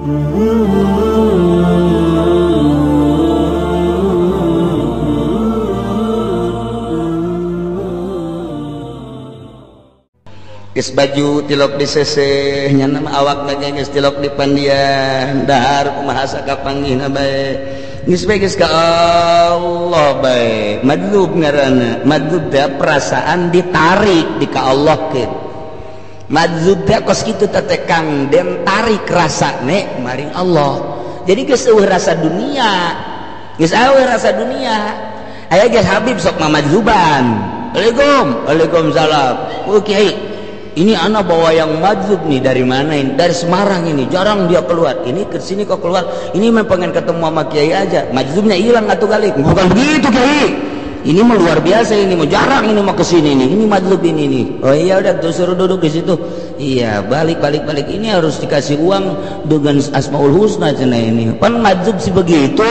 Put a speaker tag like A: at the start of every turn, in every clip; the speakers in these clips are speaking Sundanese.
A: Geus baju tilok di seseh nya nama awak lagi geus tilok di pandian dahar kumaha sakapanggihna bae geus bae geus ka Allah bae madzub ngaranna madzub teh perasaan ditarik di ka Allah keun madzub teh kos kitu teh Kang Den tarik rasane maring Allah jadi geus eueuh rasa dunia geus eueuh rasa dunia aya geus Habib sok mamadzuban Waalaikum waalaikumsalam oh kiai ini anak bawa yang madzub nih dari mana ini? Dari Semarang ini, jarang dia keluar. Ini ke sini kok keluar. Ini memang pengen ketemu sama kiai aja. Madzubnya hilang atuh kali. Bukan begitu kiai. Ini mah luar biasa ini, mau jarang ini mau ke sini nih. Ini madzub ini nih. Oh iya udah tuh suruh duduk di situ. Iya, balik balik balik. Ini harus dikasih uang dengan Asmaul Husna cenah ini. Pan madzub sih begitu.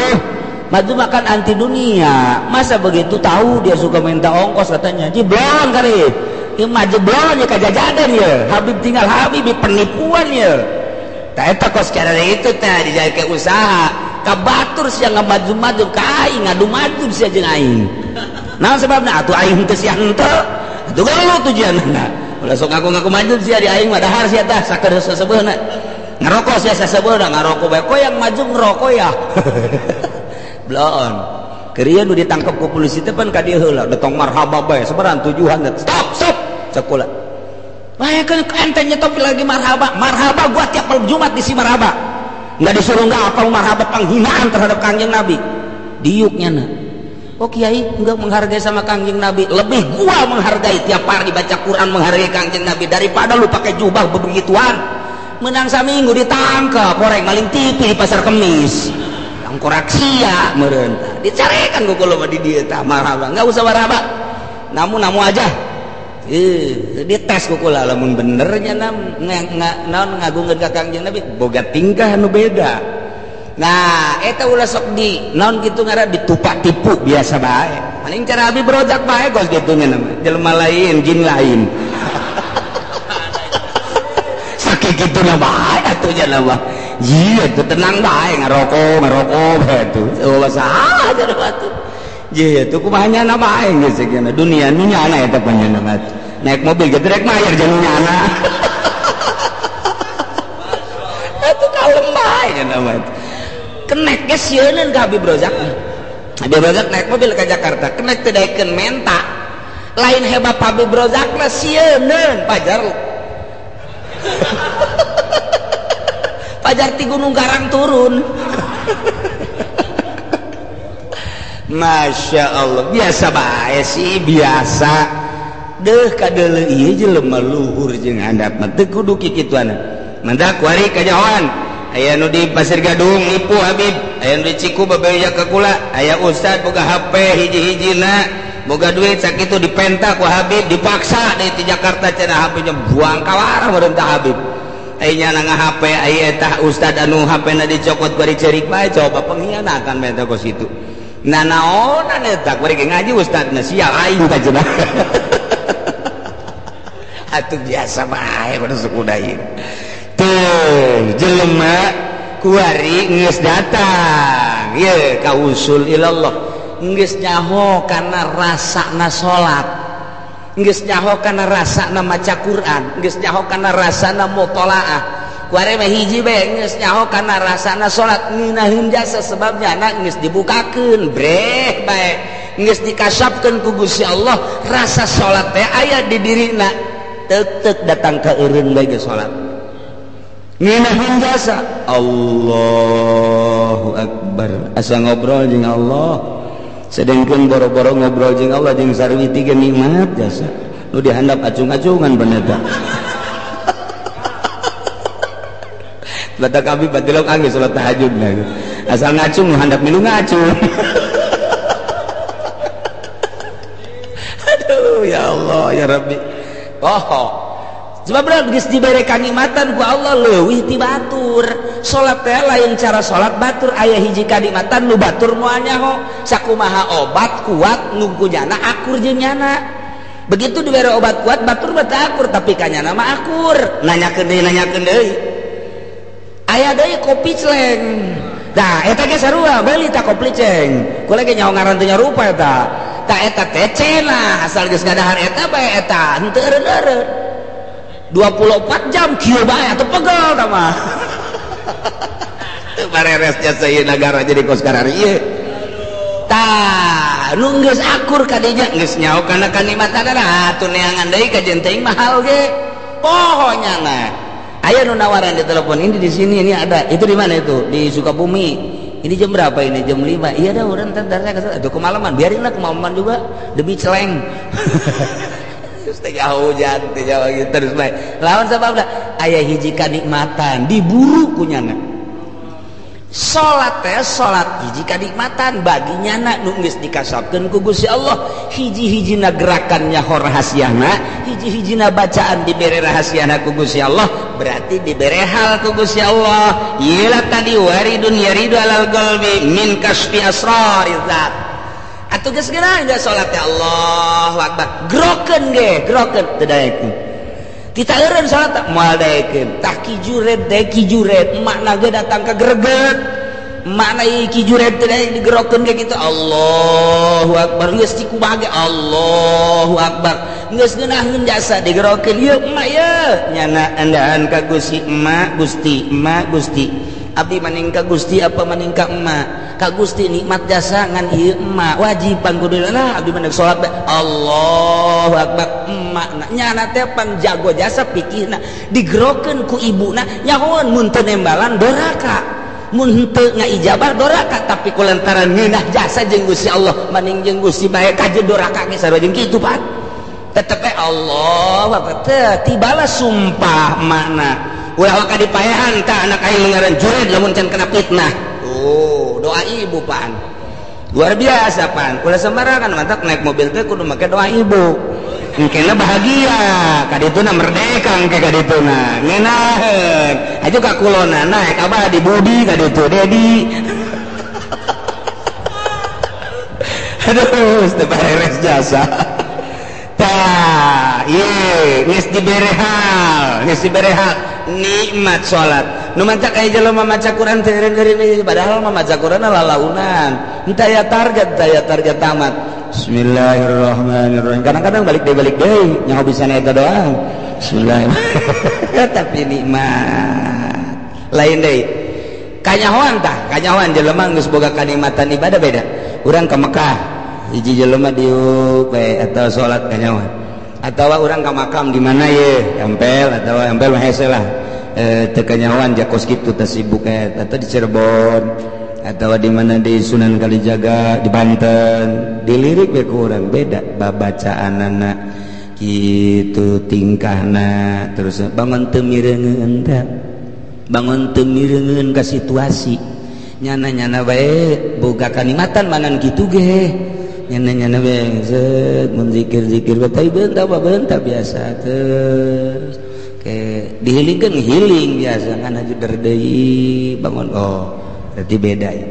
A: Madzub akan anti dunia. Masa begitu tahu dia suka minta ongkos katanya. Jiblon kali. Ieu mah jeblon ya kajajadan ya. Habib tinggal Habib penipuan ya. Tah eta kos cara itu teh dijadikeun usaha. Ka batur sia ngamadzub-madzub ka aing ngadu-madzub sia jeung aing. Naon sebabna atuh aing henteu sia henteu. Atuh geuleuh tujuanna. Ulah sok ngaku-ngaku madzub sia di aing mah dahar sia tah sakedeus sasebeuhna. Ngarokok sia sasebeuhna ngarokok bae koyang madzub ngerokok ya. Blon. Kerian nu ditangkap ku polisi teh pan ka dieu heula datang marhaba bae sebaran tujuan stop stop sekolah. Wah kan ente nyetop lagi marhaba. Marhaba gua tiap malam Jumat di si marhaba. Enggak disuruh enggak apa marhaba penghinaan terhadap Kangjeng Nabi. Diuknya na. Oh kiai enggak menghargai sama Kangjeng Nabi. Lebih gua menghargai tiap hari baca Quran menghargai Kangjeng Nabi daripada lu pakai jubah bebegituan. Menang saminggu ditangkap orang maling TV di pasar Kemis. Koraksia meureun dicarekan ku kula mah di dieu tah marhaba enggak usah marhaba namu-namu aja dites ku kula lamun bener nya naon ngagungkeun ka Kangjeng Nabi boga tingkah anu beda nah eta ulah sok di naon kitu ngaran ditupak tipu biasa bae paling cara abi berojak bae kos kitu nya mah jelema lain jin lain sakitu kitu na bae atuh nya mah iya itu tenang bae ngarokok ngarokok bae tuh oh saha aja batu iya tuh kumaha nyana bae geus cenah dunia nu nyana eta panjenengan mah naik mobil ge rek mayar jeung nyana atuh kalem bae nya mah kenek ge sieuneun ka Habib Rozak. Habib Rozak naik mobil ke Jakarta kenek teu daekeun menta lain hebat Habib Rozak mah sieuneun pajar Pajar ti Gunung Karang turun. Masya Allah biasa bae sih biasa deh kadeuleu ieu jelema luhur jeung handap mah teu kudu kikituan mantak kuari kajahoan aya nu di Pasir Gadung nipu Habib aya nu di Ciku babeja ka kula aya ustad boga HP hiji-hijina boga duit sakitu dipenta ku Habib dipaksa deui ti Jakarta cenah HP-nya buang kawarah meureun tah Habib aya na HP aya tah ustad anu HP-na dicokot bari cerik bae coba pengkhianatan bae teh kos kitu nah naonan eta bari ngaji ustadna sia aing tah cenah atuh biasa bae kudu suku ieu tuh jelema kuari geus datang ye ka usul ilallah geus nyaho kana rasana salat geus nyaho kana rasana maca Quran geus nyaho kana rasana mutolaah kuari mah hiji bae geus nyaho kana rasana salat ngeunaheun jasa sebabnya anak geus dibukakeun breh bae geus dikasapkeun ku Gusti Allah rasa salat teh aya di dirina teuk-teuk datang ka eureun bae geus salat ngeunaheun jasa Allahu akbar asa ngobrol jeung Allah sedengkeun boro-boro ngobrol jeung Allah jeung sarwiti ge nikmat jasa nu dihandap acung-acungan bener tah batak abi batilok angge salat tahajud nah asal ngacung nu handap milu ngacung aduh ya Allah ya Rabbi oh sebab geus dibere kanikmatan ku Allah leuwih ti batur salat teh lain cara salat batur aya hiji kanikmatan nu batur moal nyaho sakumaha obat kuat nu ku nyana akur jeung nyana begitu dibere obat kuat batur mah teu akur tapi ka nyana mah akur nanyakeun deui Aya deui kopi celeng. Tah eta ge sarua beuli tah kopi ceng. Kula ge nyaho ngaran teh nyarupa eta. Tah eta teh cenah asal geus ngadahar eta bae eta henteu eureun-eureun. 24 jam kieu bae atuh pegel tah mah. Teu bareres jasa ieu nagara jadi kos karari ieu. Tah nu geus akur ka dinya geus nyaho kana kanikmatanana atuh neangan deui ka jeung teuing mahal ge. Poho nyana. Aya nu nawaran di telepon ini di sini ini ada. Itu di mana itu? Di Sukabumi. Ini jam berapa ini? Jam 5. Iya dah urang ntar saya kesel. Aduh kemalaman, biarinlah kemalaman juga demi celeng. Terus teh hujan teh jauh gitu terus bae. Lawan sababna aya hiji kanikmatan diburu ku nyana. Salat teh salat hiji kanikmatan bagi nyana nu geus dikasapkeun ku Gusti Allah. Hiji-hijina gerakan nyaho rahasiana, hiji-hijina bacaan dibere rahasiana ku Gusti Allah, berarti dibere hal ku Gusti Allah. Ieu tadi waridun yaridu alal qalbi min kasfi asrariz zat. Atuh geus geura geus salat teh Allahu akbar. Grokeun ge, grokeun teu daekeun. Kita eureun salat tak moal daekeun. Tah kijuret teh kijuret, makna ge datang ka greget. Makna ieu kijuret teh digerokeun ge kitu Allahu akbar geus dikumaha ge Allahu akbar. Geus ngeunaheun jasa digerokeun ieu emak ye nyana andaan ka Gusti emak Gusti emak Gusti. Abdi maning ka Gusti apa maning ka emak? Ka Gusti nikmat jasa ngan ieu emak wajib pan kudu lah abdi maning salat Allahu akbar emak nyana teh pan jago jasa pikirna digerokeun ku ibuna nyahoan mun teu nembalan doraka mun henteu ngaijabah doraka tapi ku lantaran ngeunah jasa jeung Gusti Allah maning jeung Gusti bae kaje doraka ge sarua jeung kitu Pak tetep we Allah akbar teh tibalah sumpah makna ulah waka dipaehan tah anak aing ngaran jurid lamun can kena fitnah. Tuh doa ibu pan luar biasa pan ulah sembarangan mantap naik mobil teh kudu make doa ibu engkena bahagia kadituna merdeka engke kadituna ngeunaheun aju ka kulona naik abah di Budi kaditu Dedi. Aduh teu beres jasa. Tah ieu geus dibere hal, geus dibere hal nikmat salat. Nu maca aya jelema maca Quran teh eureun-eureun padahal mah maca Quran lalaunan. Henteu aya target, teu aya target tamat. Bismillahirrahmanirrahim. Kadang-kadang balik deui nyaho bisa eta doang. Bismillahirrahmanirrahim. Tapi nikmat. Lain deui. Kanyahoan tah, kanyahoan jelema geus boga kanikmatan ibadah beda. Urang ka Mekah, hiji jelema diuk we atau salat kanyahoan. Atawa urang ka makam di mana ye, Ampel atawa Ampel mah hese lah. Teu kanyahoan jakos kitu teh sibuk atau di Cirebon atau di mana di Sunan Kalijaga di Banten dilirik we ku urang beda babacaanana kitu tingkahna terus bangun teu mireungeun teh bangun teu mireungeun ka situasi nyana-nyana bae boga kanikmatan manan kitu ge nyana-nyana bae zeut mun zikir-zikir bae tapi beunta beunta biasa terus ke dihilingkeun healing biasa ngan aju deui bangun oh berarti beda ya.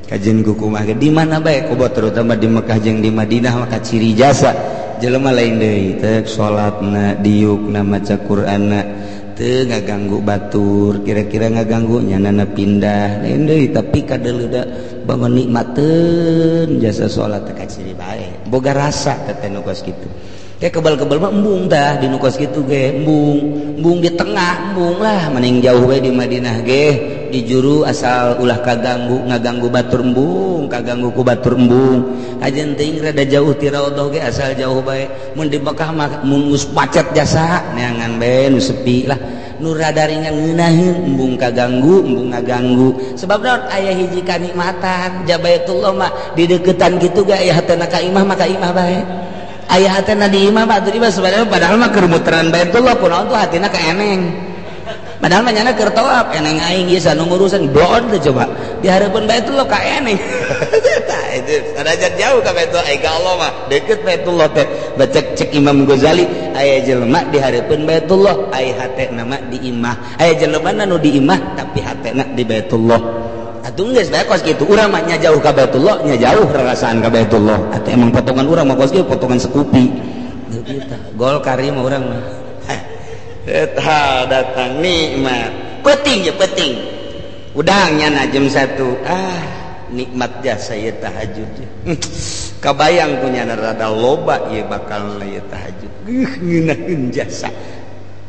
A: Kajian kumaha di mana bae kobo terutama di Mekah jeung di Madinah maka ciri jasa jelema lain deui teh salatna diukna maca Qur'anna teu ngaganggu batur kira-kira ngaganggu nyanana pindah lain deui tapi kadeuleuda bangun nikmateun jasa salat teh kaciri bae boga rasa teh nu kos kitu. Kayak kebal-kebal mah embung tah di nu kos kitu ge embung embung di tengah embung lah mending jauh we di Madinah ge di juru asal ulah kaganggu ngaganggu batur embung kaganggu ku batur embung ajen teuing rada jauh ti raudhah ge asal jauh bae mun di Mekah mah mun geus macet jasa neangan bae nu sepi lah nu rada ringan ngeunaheun embung kaganggu embung ngaganggu sebab naon aya hiji kanikmatan Jabaitullah mah di deuketan kitu ge aya hatena ka imah maka imah bae aya hatena di imah mah atuh di mah sebenarnya padahal mah keur muteran Baitullah kunaon tuh hatina ka eneng padahal mah nyana keur tawaf eneng aing ieu sanu ngurusan bloon teh coba di hareupeun Baitullah ka eneng. Tah itu sanajan jauh ka Baitullah ai ka Allah mah deukeut Baitullah teh baca cek Imam Ghazali aya jelema di hareupeun Baitullah ai hatena mah di imah aya jelema nu di imah tapi hatena di Baitullah atuh geus bae kos kitu urang mah nya jauh ka Baitullah nya jauh rarasaan ka Baitullah atuh emang potongan urang mah kos kitu potongan sekupi kitu Golkar ieu mah urang mah. Eta datang nikmat penting ya penting Udangnya na jam 1. Ah, nikmat jasa ieu tahajud. Kabayang punya rada loba ieu bakal ieu tahajud. Ngeunaheun jasa.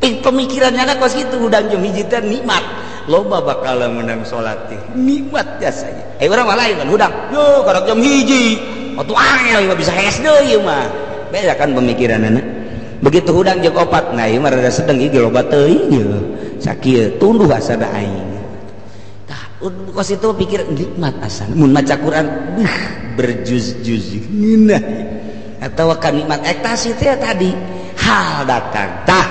A: Pemikirannya na kos kitu hudang jam 1 teh nikmat. Loba bakal menang salat teh. Nikmat jasanya. Urang mah lain kan hudang. Yo karak jam 1. Atuh angel ieu mah bisa hees deui ieu mah. Beda kan pemikiranana. Begitu hudang jeung 4, nah ieu mah rada sedeng ieu loba teuing ieu. Sakieu tunduh asana aing. Kos itu pikir nikmat asana mun maca Quran berjuz-juz ngeunah atawa kan nikmat ektasi teh tadi hal datang tah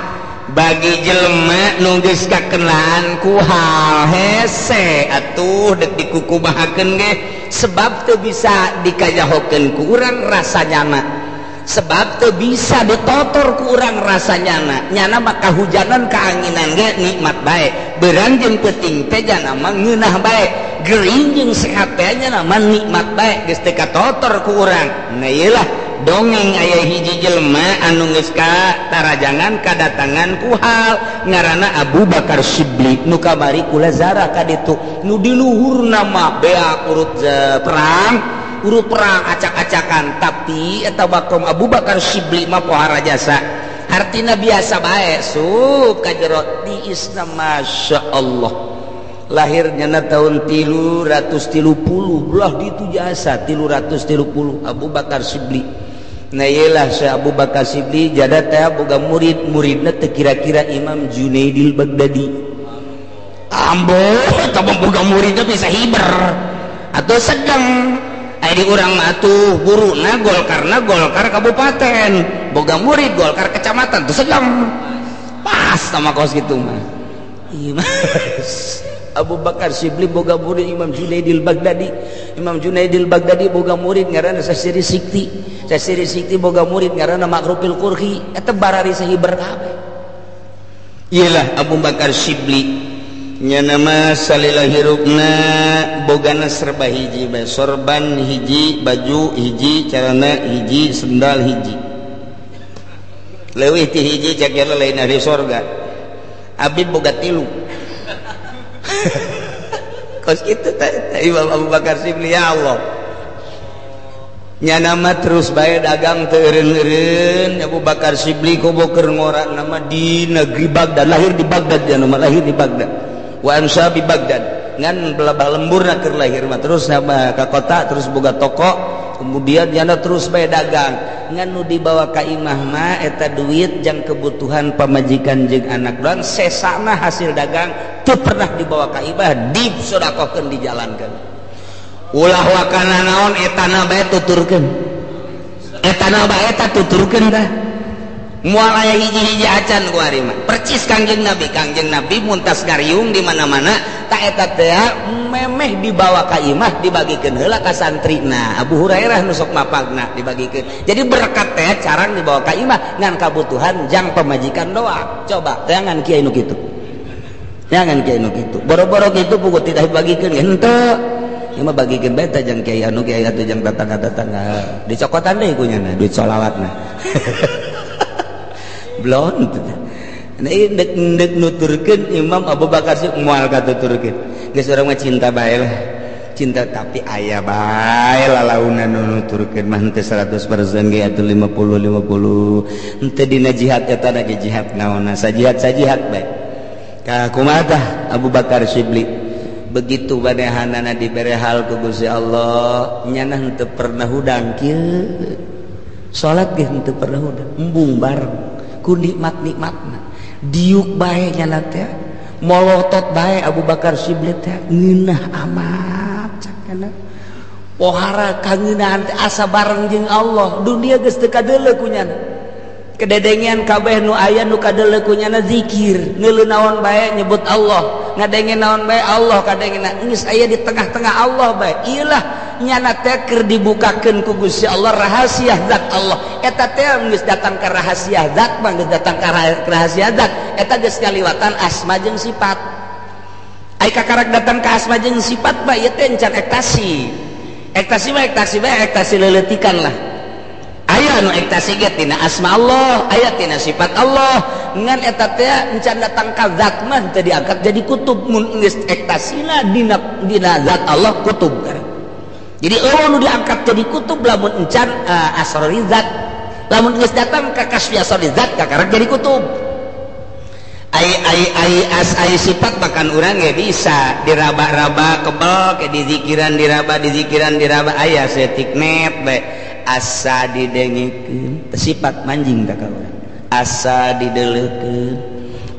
A: bagi jelema nu geus kakenalan ku hal hese atuh deuk dikukumahakeun ge sebab teu bisa dikajahokeun ku urang rasa nyana sebab teu bisa ditotor ku urang rasa nyana nyana mah kahujanan kaanginan ge nikmat bae berang jeung peuting teh jana mah ngeunah bae gering jeung sehat teh nyana mah nikmat bae geus teu katotor ku urang. Nah ieu lah dongeng aya hiji jelema anu geus katarajangan kadatangan ku hal ngaranna Abu Bakar Shibli nu kamari kula zarah ka ditu nu di luhurna mah beak urut perang urut perang acak-acakan tapi eta bakom Abu Bakar Shibli mah pohara jasa hartina biasa bae sup ka jero diisna masya Allah lahirnya na tahun 330 belah ditu jasa 330 Abu Bakar Shibli. Nah iyalah Syekh Abu Bakar Shibli jada teh boga murid muridna teh kira-kira Imam Junaidil Baghdadi ambo eta boga muridna bisa hiber atau sedang di urang mah atuh guruna Golkarna Golkar kabupaten boga murid Golkar kecamatan tuh sedang pas sama kos gitu mah. Abu Bakar Shibli boga murid Imam Junaidil Baghdadi, Imam Junaidil Baghdadi boga murid ngaranna Sasiri Sikti, Sasiri Sikti boga murid ngaranna Makrufil Qurhi eta barari sahiber kabeh. Iyalah Abu Bakar Shibli nya nama salila hirupna bogana serba hiji bae, sorban hiji, baju hiji, celana hiji, sendal hiji. Leuwih ti hiji cek nya lain ari sorga. Abi boga 3. Kos kitu teh Imam Abu Bakar Shibli ya Allah. Nya nama terus bae dagang teu eureun-eureun Abu Bakar Shibli koboker ngora nama di negeri Baghdad, lahir di Baghdad ya nama lahir di Baghdad. Wa ansa bi Baghdad ngan belabah lemburna keur lahir mah terus nama ka kota terus boga toko kemudian nyana terus bae dagang ngan nu dibawa ka imah mah eta duit jang kebutuhan pamajikan jeung anak doang sesana hasil dagang teu pernah dibawa ka imah disodakohkeun dijalankeun ulah wakana naon etana bae tuturkeun etana bae eta tuturkeun tah moal aya hiji-hiji acan ku ari mah percis Kangjeng Nabi muntas ngariung di mana-mana ta eta teh memeh dibawa ka imah dibagikeun heula ka santrina Abu Hurairah nu sok mapagna dibagikeun jadi berkat teh carang dibawa ka imah ngan kabutuhan jang pamajikan doang coba teangan kiai nu kitu teangan kiai nu kitu boro-boro kitu puguh tidak dibagikeun henteu ieu mah bagikeun bae teh jang kiai anu kiai atuh jang tetangga-tetangga dicokotan deui ku nyana duit sholawatna blon. Nah ndek nuturkeun Imam Abu Bakar sih moal katuturkeun. Geus urang mah cinta bae lah. Cinta tapi aya bae lalaunan nu nuturkeun mah henteu 100% ge atuh 50-50. Henteu dina jihad eta da ge jihad naonna sajihat-sajihat bae. Ka kumaha tah Abu Bakar Shibli begitu banehanana dibere hal ku Gusti Allah nyana henteu pernah hudang kieu. Salat ge henteu pernah hudang, embung bareng ku nikmat-nikmatna diuk bae nyana teh molotot bae Abu Bakar Shibli teh ngeunah amat cakana pohara kangeunahan teh asa bareng jeung Allah dunia geus teu kadeuleu ku nyana kededengean kabeh nu aya nu kadeuleu ku nyana zikir neuleu naon bae nyebut Allah ngadenge naon bae Allah kadengena geus aya di tengah-tengah Allah bae ieu lah nyana teh keur dibukakeun ku Gusti Allah rahasia zat Allah eta teh geus datang ka rahasia zat mah geus datang ka rahasia zat eta geus kaliwatan asma jeung sifat ai kakarak datang ka asma jeung sifat mah ieu teh encan ektasi ektasi mah ektasi bae ektasi leuleutikan lah aya anu ektasi ge tina asma Allah aya tina sifat Allah Ngan eta teh encan datang ka zat mah teu diangkat jadi kutub mun geus ektasina dina dina zat Allah kutub. Jadi eueuh nu diangkat jadi kutub lamun encan asrori zat. Lamun geus datang ka kasfi asrori zat kakarak jadi kutub. Ai ai ai as ai sifat bahkan urang ge bisa diraba-raba kebel ke dizikiran diraba dizikiran diraba aya setik net bae asa didengikeun sifat manjing ka urang asa dideleukeun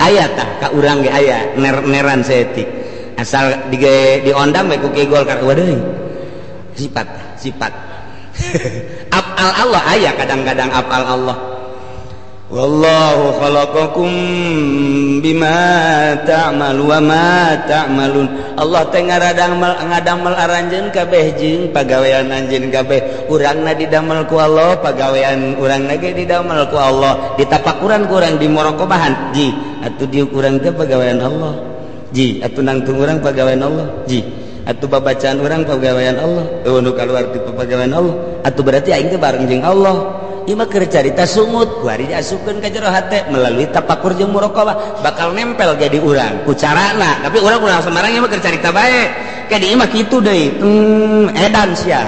A: aya tah ka urang ge aya ner-neran setik asal diondang bae ku Ki Golkar waduh sifat sifat afal Allah aya kadang-kadang afal Allah. Wallahu khalaqakum bima ta'malu wa ma ta'malun. Allah teh ngadamel aranjeun kabeh jeung pagawean anjeun kabeh. Urangna didamel ku Allah, pagawean urangna ge didamel ku Allah. Ditapakuran ku urang dimorokobahan. Ji, atuh diuk urang teh pagawean Allah. Ji, atuh nangtung urang pagawean Allah. Ji, atuh babacaan urang pagawean Allah. Eueuh nu kaluar ti pagawean Allah. Atuh berarti aing teh bareng jeung Allah. Ieu mah keur carita sungut, kuari diasupkeun ka jero hate melalui tapakur jeung muraqabah bakal nempel ge di urang ku carana. Tapi urang ulah sembarang ieu mah keur carita bae. Ke di ieu mah kitu deui. Edan sia.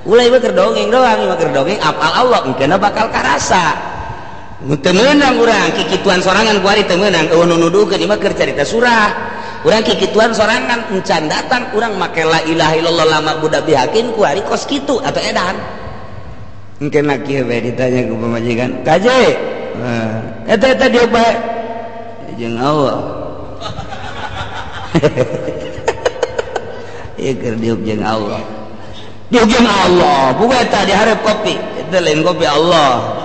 A: Ulah ieu mah keur dongeng doang, ieu mah keur dongeng apal Allah engkeuna bakal karasa. Teu meunang urang kikituan sorangan kuari teu meunang eueuh nu nuduhkeun ieu mah keur carita surah. Urang kikituan sorangan encan datang urang make la ilaha illallah lama budak bihakin kuari kos kitu atau edan. Mungkin laki bae ditanya ke pemajikan, "Kaje, eta eta dia bae jeung Allah." Ieu keur diuk jeung Allah. Diuk jeung Allah, bukan eta dihareup kopi, eta lain kopi Allah.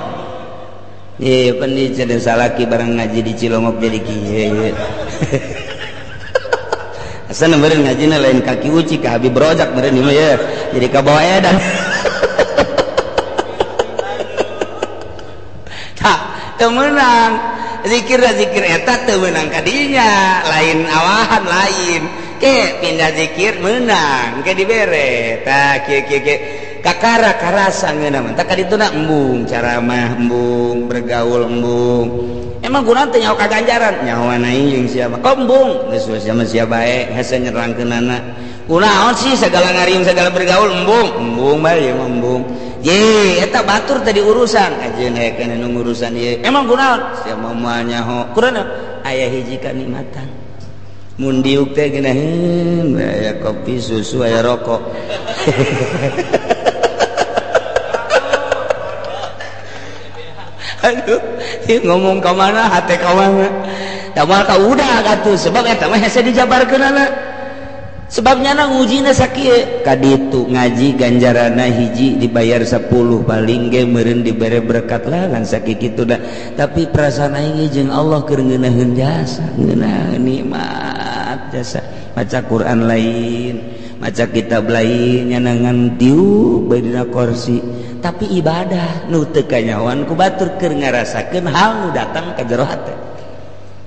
A: Ieu pan diceun salaki bareng ngaji di Cilongok jadi kieu. Asana meureun ngajina lain kaki uci ka Habib Rojak meureun ieu mah jadi kabawa edan. Temenang zikir zikir eta teu meunang kadinya lain awahan lain ke pindah zikir meunang ke dibere tah kieu kieu kieu kakara karasa ngeunah mah tah kadituna embung caramah embung bergaul embung emang kunaon teh nyaho kaganjaran nyahoan aing jeung sia mah embung geus sia mah sia bae hese nyerangkeunana kunaon sih sagala ngariung sagala bergaul embung embung bae ieu mah embung. Ye, eta batur tadi urusan ajeun aya kana nu ngurusan ieu. Emang kunaon? Sia moal nyaho. Kunaon? Aya hiji kanikmatan. Mun diuk teh geunaheun aya kopi susu aya rokok. Aduh, ieu ngomong ka mana hate ka mana. Da moal ka udah atuh sebab eta mah hese dijabarkeunana. Sebabnya na ngujina sakieu kaditu ngaji ganjarana hiji dibayar 10 paling ge meureun dibere berkat lah ngan sakitu da. Tapi perasaan aing jeung Allah keur ngeunaheun jasa, ngeunaheun nikmat jasa. Maca Quran lain, maca kitab lain nyanangan diuk bae dina kursi. Tapi ibadah nu teu kanyahoan ku batur keur ngarasakeun hal nu datang ka jero hate.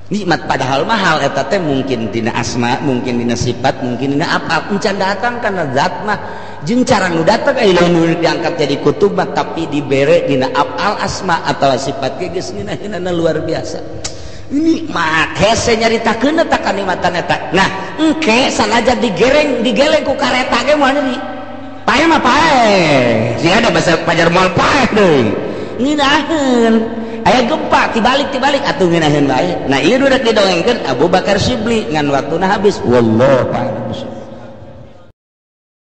A: Nikmat padahal mahal eta teh mungkin dina asma, mungkin dina sifat, mungkin dina apa encan datang kana zat mah jeung cara nu datang aya nu diangkat jadi kutub mah tapi dibere dina afal asma atawa sifat ge geus ngeunaheunana luar biasa. Nikmat hese nyaritakeun eta kanikmatan eta. Nah, engke sanajan digereng digeleng ku kareta ge moal nyeri. Paeh mah paeh. Sia ada basa pajar moal paeh deui. Ngeunaheun aya gempa tibalik-tibalik atuh ngeunaheun bae. Nah, ieu nu rek didongengkeun Abu Bakar Syibli ngan waktuna habis. Wallahu a'lam.